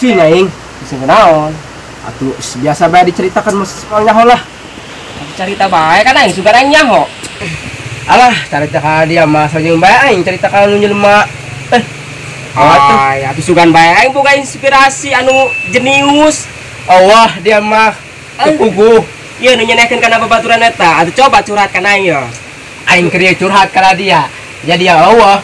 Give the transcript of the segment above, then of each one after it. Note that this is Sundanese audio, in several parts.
Pusing aing. Pusing naon? Atuh biasa bae diceritakan mah soal nyaho lah. Cerita bae kan aing sugan aing nyaho. Alah, carita ka dia mah sajeng bae aing carita ka nu jelema. Ay, atuh sugan bae aing boga inspirasi anu jenius. Allah dia mah kepuguh. Ieu nu nyenehkeun kana babaturan eta. Atuh coba curhat kana aing ya. Aing keur curhat kana dia. Jadi ya Allah.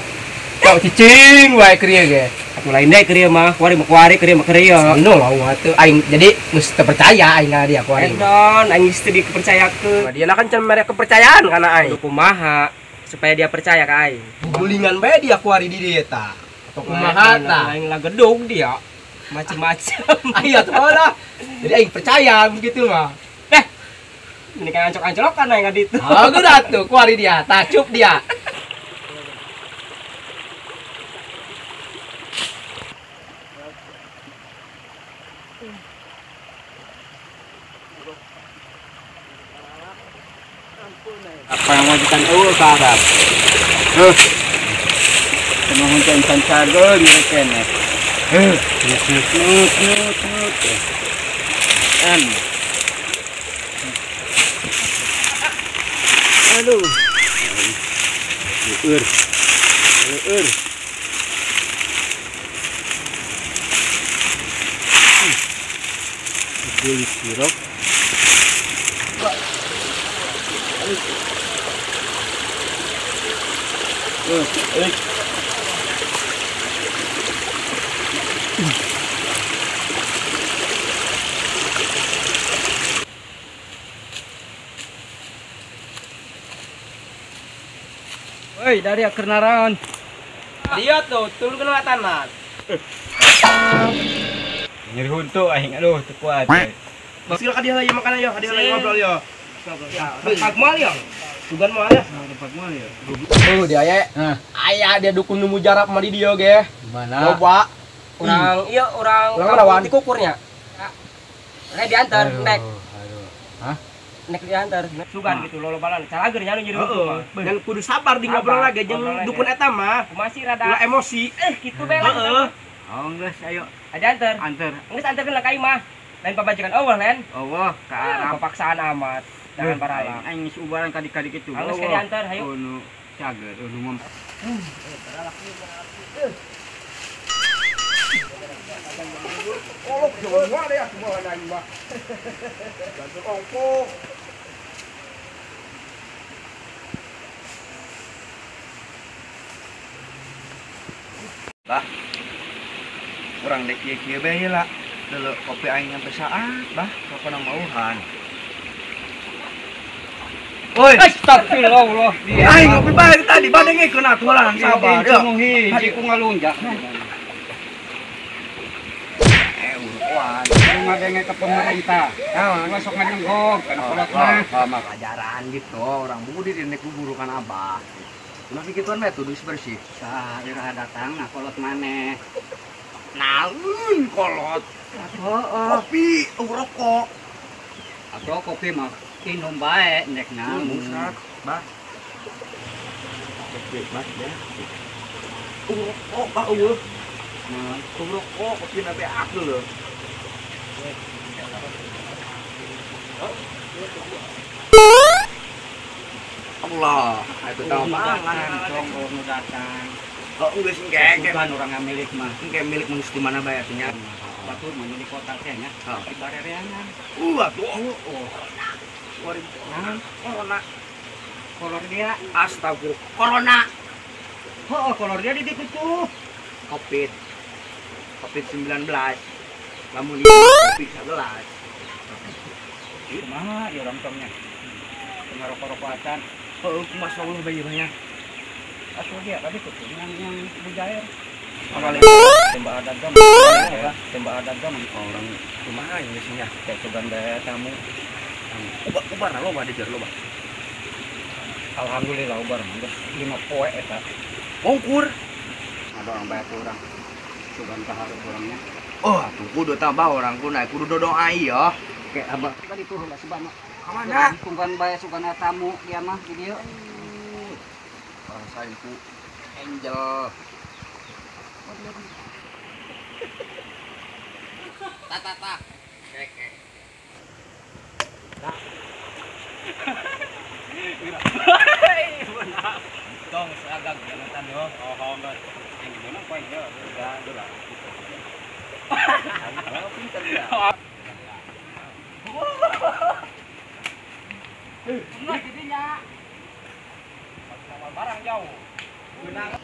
Kok cicing wae keur ge. Atuh lain deui keur mah, kuari mah kuari, keur mah keur ieu. Anu lah atuh aing jadi geus teu percaya aing kana dia kuari. Edon, aing geus teu dipercayakeun. Dia kan can mere kepercayaan kana aing. Kudu kumaha supaya dia percaya ka aing. Gulingan bae dia kuari di dieu tah. Atau kumaha tah? Aing lah gedung dia. Macem-macem. Ayo atuh lah. Jadi aing percaya begitu mah. Deh. Ini kan ancok-ancolokan aing ka ditu. Oh, geus atuh kuari dia, tacup dia. Apa yang wajikan eueuh ka Arab. Heuh. Kumaha teh encan cageur ieu keneh. Heuh, nut nut nut. An. Aduh. Leueur. Leueur. Beli sirop. Woi, dari keur naraon? Dia tuh turun ke tanah. Nyeri huntu aing aduh teu kuat. Masih ka dia lagi makan ayo, ka dia lagi ngobrol yo. Tempat moal yo. Sugan moal ya. Tempat moal ya. Oh, dia aya. Aya dia dukun nu mujarab mah di dieu ge. Gimana? Loba. Urang ieu urang di kukurnya. Nek diantar, nek. Hah? Nek diantar, sugan gitu lolobalan. Calager nya nu nyeri huntu mah. Dan kudu sabar di ngobrol lagi jeung dukun eta mah. Masih rada ulah emosi. Kitu bae lah. Heeh. Oh, geus ayo. Diantar. Antar. Geus antarkeun lah ka imah. Lain pabajikan eueuh lain. Eueuh, ka Arab. Papaksaan amat. Jangan barala. Aing geus ubaran kadik-kadik itu. Geus ka diantar, hayu. Oh, nu cager, nu mah. Kolok jawa deh semua aing mah. Gantung ongkoh. Bah. Urang dek kieu-kieu bae lah. Dulu kopi aing nyampe saat, bah, pokona mauhan. Woi, astagfirullah. Aing ngopi bae tadi badengekeun atuh lah sabar. Hiji ku ngalunjak. Wah, ngadenge ke pemerintah. Nah, masuk nganyenggok kana kolot mah. Sama pelajaran gitu, orang budi di guru kan abah. Ulah kikituan bae tuh geus bersih. Sah, iraha datang nah kolot maneh. Naun kolot. Kopi, rokok. Atau kopi mah minum bae nek naon. Musak, bah. Cek bah ya. Rokok bah eueuh. Nah, rokok kopi na beak dulu. Allah, itu tahu pangan cong nu datang. Oh, geus engke kan urang milik mah. Engke milik mun di mana bae atuh nya. Batur mah di kota teh nya. Di barereangan. Atuh. Oh. Corona. Kolor dia. Astagfirullah. Corona. Heeh, kolor dia di ditu tuh. Covid. Covid-19. Lamun ieu Covid 11. Kumaha ieu orang tongnya? Ngarokok-rokok acan. Heeh, kumaha Allah bae banyak. Asuh dia tadi tuh yang bujair. Tembak dagang, tembak dagang orang kumaha ieu sih nya? Kayak sugan bae tamu. Ubar loba di dieu loba. Alhamdulillah ubar geus 5 poe eta. Bongkur. Ada orang bae urang. Sugan kahareup urangnya. Oh, atuh kudu tambah orang ku naik kudu dodoa ieu. Kayak abah tadi tuh heula sebab mah. Ka mana? Sugan bae sugan tamu dia mah di dieu. Rasain ku Angel. Ta ta ta. Oke. Tong seagak jangan yo. Oh, enggak. Yang gimana poin yo? Udah, udah. Pinter ya. Enggak jadinya. Sama barang jauh. Menang.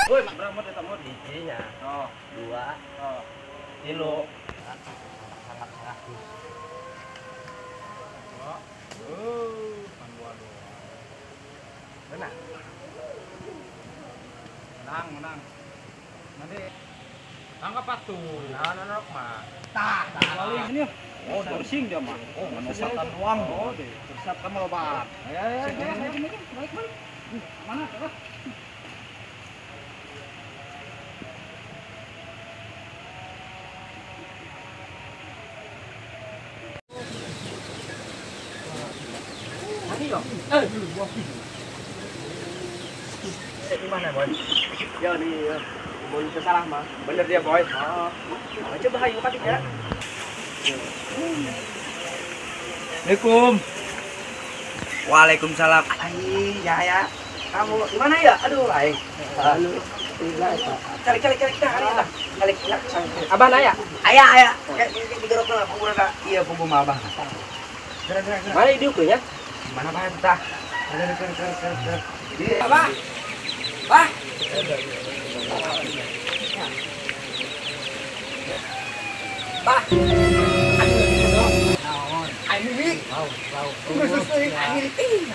Woi, mak berapa eta mot hijinya? Oh, dua. Oh. Tilu. Sangat 100. Oh, menang. Menang, menang. Nanti tangkap atuh. Nah, nah, mah. Tah, tah. Ini. Oh, bersing dia mah. Oh, menesatan uang. Oh, deh. Tersat kamu lobat. Ayo, ayo, ayo. Balik, balik. Mana coba? Gimana, Boy? Ya nih, mau salah mah. Bener dia, Boy. Oh. Coba hayu ka ya. Assalamualaikum. Waalaikumsalam. Ai, ya ya. Kamu gimana ya? Aduh, aing. Aduh. Calik calik calik tah hari tah. Calik calik. Abah naya? Aya aya. Kayak digerok lah punggung ka. Iya punggung mah abah. Gerak gerak gerak. Mana diuk nya? Mana bae tah? Gerak gerak gerak gerak. Abah. Bah. Bah. Aing Bau, bau.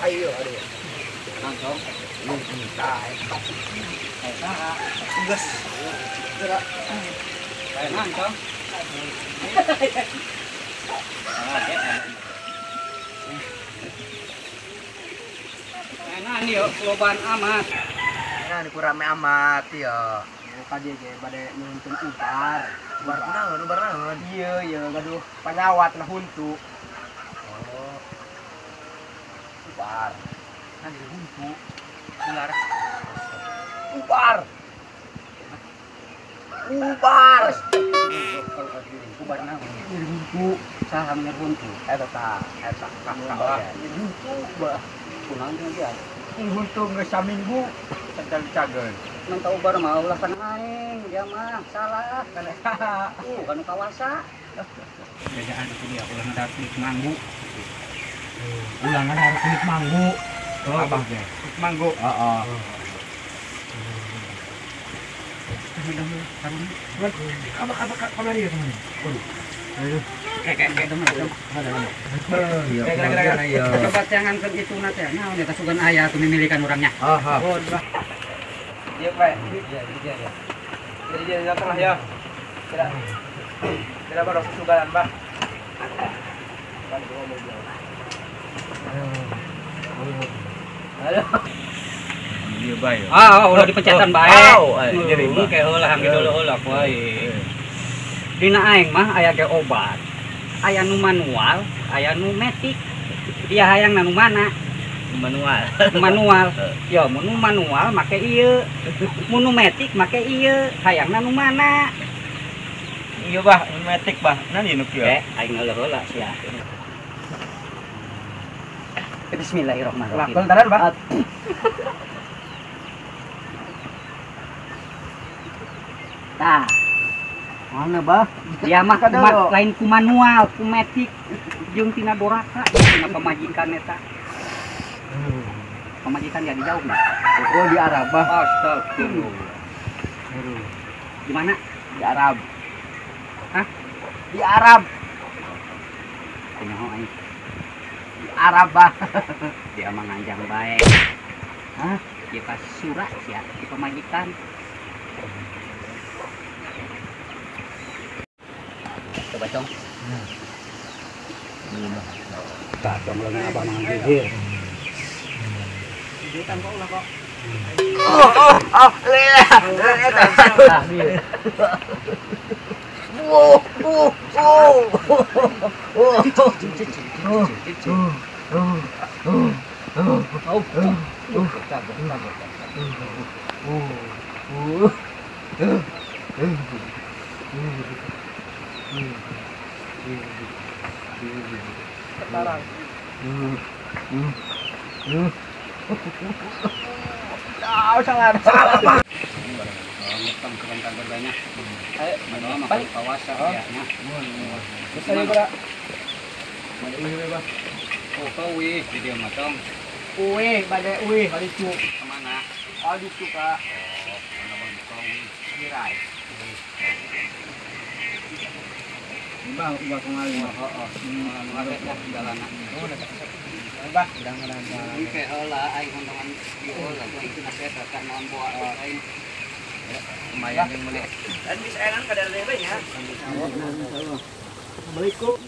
Ayo aduh. Langsung. Tah. Gas. Gerak. Nangkong. Nah, ini yuk, loban amat. Nah, ini kurang amat ya. Tadi ge bade nuntun ubar. Ubar kunaon, ubar naon? Iya, iya, gaduh panyawat nah huntu. Oh. Ubar. Nah, di huntu. Ular. Ubar. Ubar. Ubar naon? Huntu, saha mener huntu. Eta tah, eta tah. Huntu bah. Kunaon dia? Huntu geus saminggu cager-cager. Nang ubar mah ulah kana aing, dia mah salah kana. Kana kawasa. Bejaan itu dia ulah ngadar kulit manggu. Ulah ngadar kulit manggu. Oh, abah teh. Kulit manggu. Heeh. Abah abah kamari ya teman. Aduh. Kayak teman. Iya. Coba jangan ke itu nate. Nah, udah kasugan aya tuh mimilikan orangnya. Heeh. Iya, Pak. Iya, iya, ya. Jadi jadi tengah ya. Tidak. Tidak baru susugan, Pak. Kan gua mau jauh. Halo. Iya, bae. Ah, ulah dipencetan bae. Jadi kayak heula hangge dulu heula ku aing. Dina aing mah aya ge obat. Aya nu manual, aya nu metik. Dia hayang nu mana? Manual. Manual. Ya, mun nu manual make ieu. Mun nu metik make ieu. Hayangna nu mana? Iya, Bah, nu metik, Bah. Nah, ieu nu kieu. Aing heula heula sia. Bismillahirrahmanirrahim. Lakon taran, Bah. Tah. Mana, Bah? Dia mah lain ku manual, ku metik jeung tina doraka, tina pamajikan eta. Pamajikan jadi jauh mah. Oh, di Arab, Bah. Astagfirullah. Di mana? Di Arab. Hah? Di Arab. Kenyaho aing. Di Arab, Bah. Dia mah nganjang bae. Hah? Dia pas surat sia di pamajikan. Coba cong. Tak dong lengan abah mangan gigir. Gigitan kok ulah kok. Oh, oh, oh, leh, leh, oh, oh, oh, oh, oh, oh, oh. Salah salah Pak. Balik puasa ya. Oh, uih di dia mah tong. Uih, bade uih, bade cu. Kemana? Oh, di cu, Kak. Oh, mana bang kau Girai. Bang, ulah kengali. Heeh. Ada dah jalanan. Oh, ada. Bah, udang-udang. Oke, heula aing kondangan ieu heula aing nasihat kan naon boa aing. Lumayan yang meuli. Dan bisa enak kadar dewe nya. Assalamualaikum.